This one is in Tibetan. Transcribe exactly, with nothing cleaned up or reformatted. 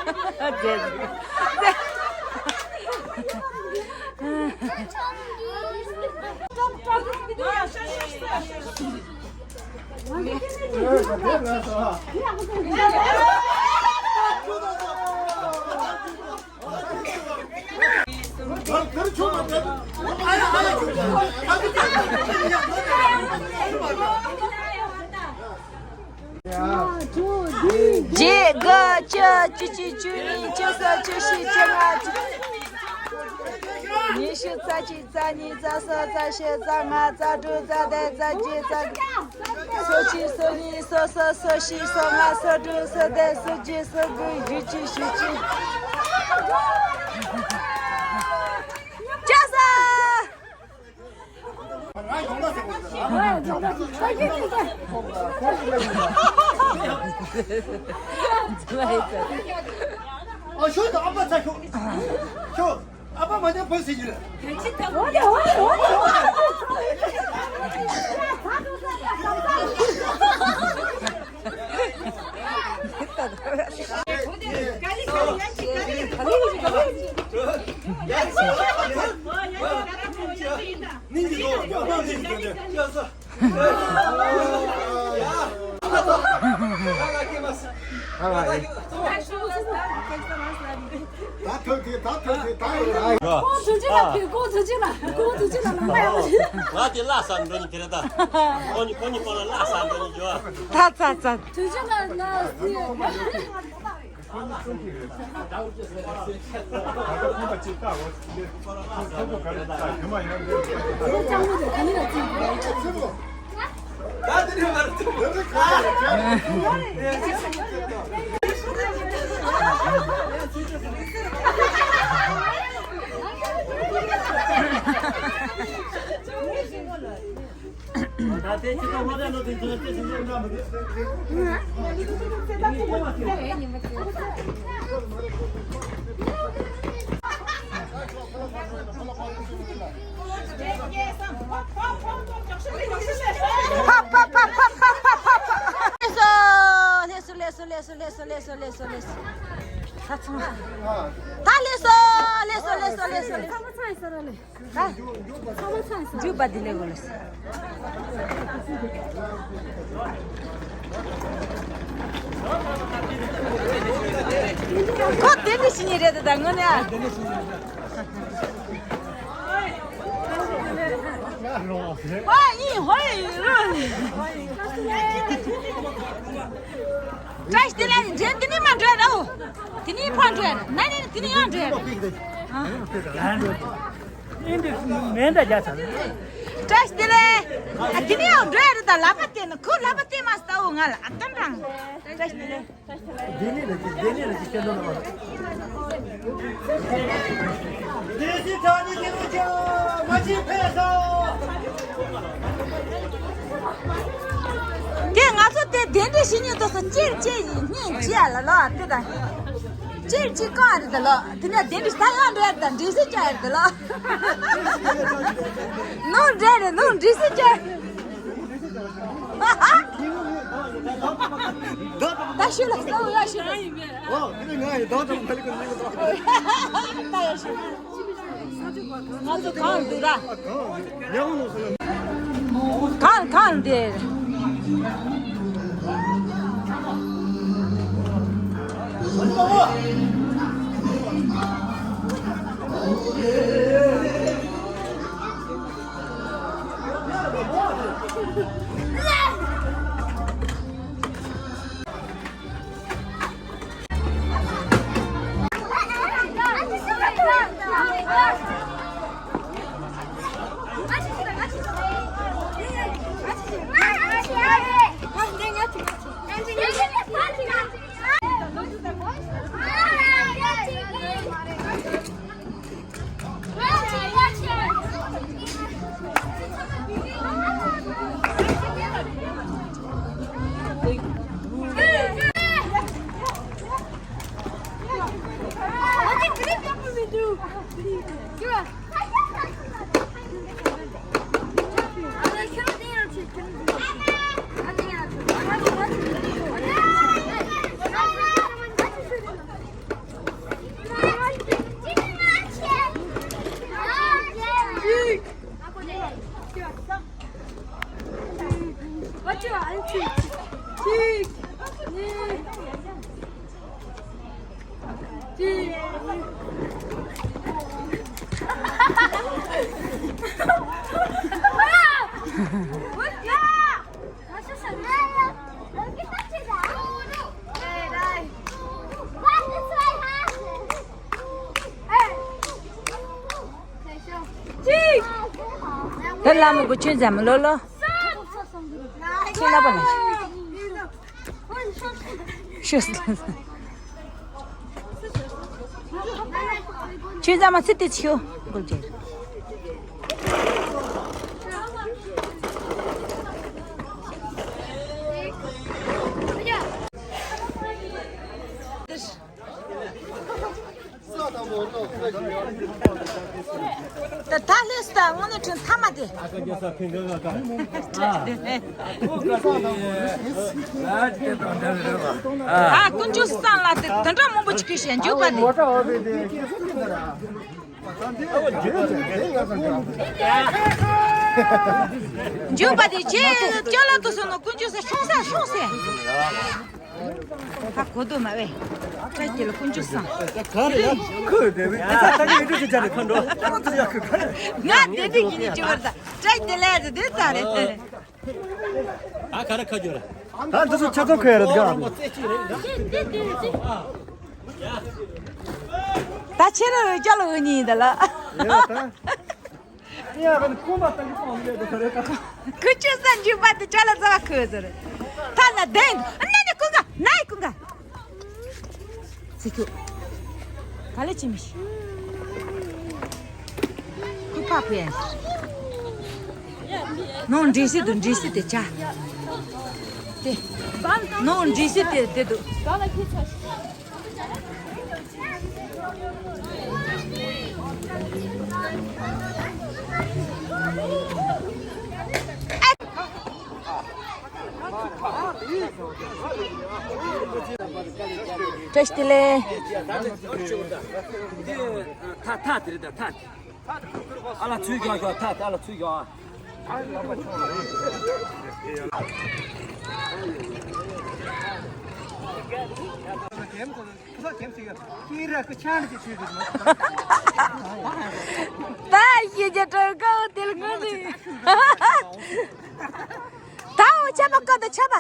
བརྒྱད། དགུ། བཅུ། བཅུ་གཅིག། བཅུ་གཉིས། བཅུ་གསུམ། བཅུ་བཞི། བཅུ་ལྔ། བཅུ། ཉི་ཤུ་རྩ་གཅིག་རྩ་གཉིས། རྩ་གསུམ། རྩ་བཞི། རྩ་ལྔ། རྩ་དྲུག་རྩ་བདུན། རྩ་བརྒྱད། རྩ་བདུན། སོ་གཅིག་སོ་གཉིས། སོ་གསུམ། སོ་བཞི། སོ་ལྔ། སོ་དྲུག་སོ་བདུན། སོ་བརྒྱད། སོ་དགུ། བཞི་བཅུ། བཞི་བཅུ། བརྒྱ་ས། ཨ་ཤོད་དང་ཨ་ཕ་ཚ་ཤོད། ཤོད། ཨ་ཕ་མ་ཉམས་བུ་ཟེར་གྱི་རེད། ད་ཐོས་དེ་ད་ཐོས་དེ་ད་ཡོད། ཁོང་དུ་ཅི་ལ་ཕེབས། ཁོང་དུ་ཅི་ལ་ཁོང་དུ་ཅི་ལ་ལ་ང་ཡང་། ང་དེ་བརླག་ས་འགྲོ་ནི་དེ་རེད་ད། ཁོང་གཉིས་ཁོང་གཉིས་པོ་ལ་བརླག་ས་འགྲོ་ནི་འགྱོ། ད་ད་ད། དུ་ཅི་ལ་ང་སི། ཕ་ཕ་ཕ། ལེགས་སོ། ལེགས་སོ། ལེགས་སོ། ད་ཚང་མ། ད་ལེགས་སོ། ལེགས་སོ། ལེགས་སོ། ལེགས་སོ། ལེགས་སོ། ད། འཇུག་པ་འདི་ལས་གོ་ལེ། ཁོ་དེ་འདྲ་ཞིག་ཉིད་རེད་ད་དངོས་གནས་ཨ། ཧོ་ཡི་ཧོ་ཡི་རོ། བཀྲ་ཤིས་བདེ་ལེགས། འདྲེ་འདི་ནས་མ་འགྲོ་ཡ་ར། དེ་ནས་ཕར་འགྲོ་ཡ་ར། ནས་ནས་དེ་ནས་ཡང་འགྲོ་ཡ་ར། ཨིན་དེ་མེ་མདའ་རྒྱག་ཚར། བཀྲ་ཤིས་བདེ་ལེགས། ཨ་དེ་ནས་ཡང་འགྲོ་ཡ་ར། ད་ལག་པ་བལྟས་ན་ཁོ་ལག་པ་བལྟས་མ་ལྟ་བུ་ང་ལ་ཨ་ཏན་རང་། བཀྲ་ཤིས་བདེ་ལེགས། བདེན་ནི་རེད་ཀྱི་བདེན་ནི་རེད་ཀྱི་སྐྱེ་འགྲོ་ལ་བ། བདེན་སྲིད་དྲང་ནི་དེ་རུ་ཅི་མ་ཅི་ཕེ་སོ། དེ་ང་ཚོ་དེ་གདན་འདྲེན་བྱེད་ཉིན་དུ་སུ་ཅིར་ཅིར་ཡིན་སྙིང་རྗེ་ལ་ལ་དེ་དང་། ཅིར་ཅིར་གང་རེད་ད་ལོ། དེ་ནས་གདན་འདྲེན་ད་ཡང་འགྲོ་ཡ་དང་འདྲེ་སྲིད་ཅག་རེད་ད་ལོ། ནོར་འདྲེ་རེད་ནོར་འདྲེ་སྲིད་ཅག་ད་ཤུ་ལ་སོ་ཡ་ཤུ་ལ། ཨོ། དེ་ནི་ང་ཡི་དོན་དང་མ་ལི་ཀུ་ནི་ཀུ་དོ། ད་ཡ་ཤུ། ང་ཚོ་གང་འདུག་ར། གང་གང་འདེར། གཅིག་གཉིས། གཅིག་ད་ལ་མོ་གུ་ཆུན་ཟ་མ་ལོ་ལོ། ཆུན་ལ་པ་ལ། ཤོ། ཆུན་ཟ་མ་ཚི་ཏི་ཆུ། གུ་ཅེ། ད་ད་ལས་ད་དངོས་གནས་ཁྲིམས་ཐ་མ་དེ། ཨ་དཀོན་མཆོག་གསུམ་ལ་དེ་དེ་འདྲ་མང་པོ་ཅིག་གིས་བཤད་འཇུག་པ་དེ། འཇུག་པ་དེ་ཅི་ཅོ་ལ་དུ་སོང་ནོ་དཀོན་མཆོག་ས་སྲུང་ས་སྲུང་ས། ཧ་གོ་དོ་མ་བས། བཀྲ་ཤིས་བདེ་ལེགས་དཀོན་མཆོག་གསུམ། ཁོས་དེ་བས་ད་ད་གི་ཡུ་ཊུབ་ཅེ་ནལ་ཁ་འགྲོ། ང་དེ་དུས་ཀྱི་ནི་ཅི་བར་ད་བཀྲ་ཤིས་བདེ་ལེགས་དེ་ད་རེད། ཨ་ཁ་ར་ཁ་ཇོ་ར། ད་འདི་ཚོ་ཆ་ཚང་ཁོ་ཡ་རེད་ག་ད་ཁྱེད་རང་ཅག་ལ་འུ་གཉིས་ཡིན་ད་ལ། ཁུ་ཆུ་ས་འཇུག་པ་དེ་ཅ་ལ་ཟ་ཁུ་ཟེར། ཐ་ན་དེང་ཨ་ན་ནི་ཀུན་དགའ་ནའི་ཀུན་དགའ། ཚེ་ཁྱུ། ག་ལེ་ཅི་མི་ཤི། ཁུ་ཕ་ཕུ་ཡན། ནོ་འདྲི་སི་དུ་འདྲི་སི་དེ་ཅ། དེ། ནོ་འདྲི་སི་དེ་དེ་དུ། བཀྲ་ཤིས་བདེ་ལེགས། ཐ་ཐ་དེ་རེད་ད་ཐ། ཨ་ལ་ཚུར་རྒྱག་རྒྱག་ཐ་ཐ་ཨ་ལ་ཚུར་རྒྱག་ཨ། ད་ཡི་རྒྱ་གྲོད་ཁོག་དེ་ལ་ངུ་ནི། ད་འོ་ཆ་པ་ཀ་ད་ཆ་པ།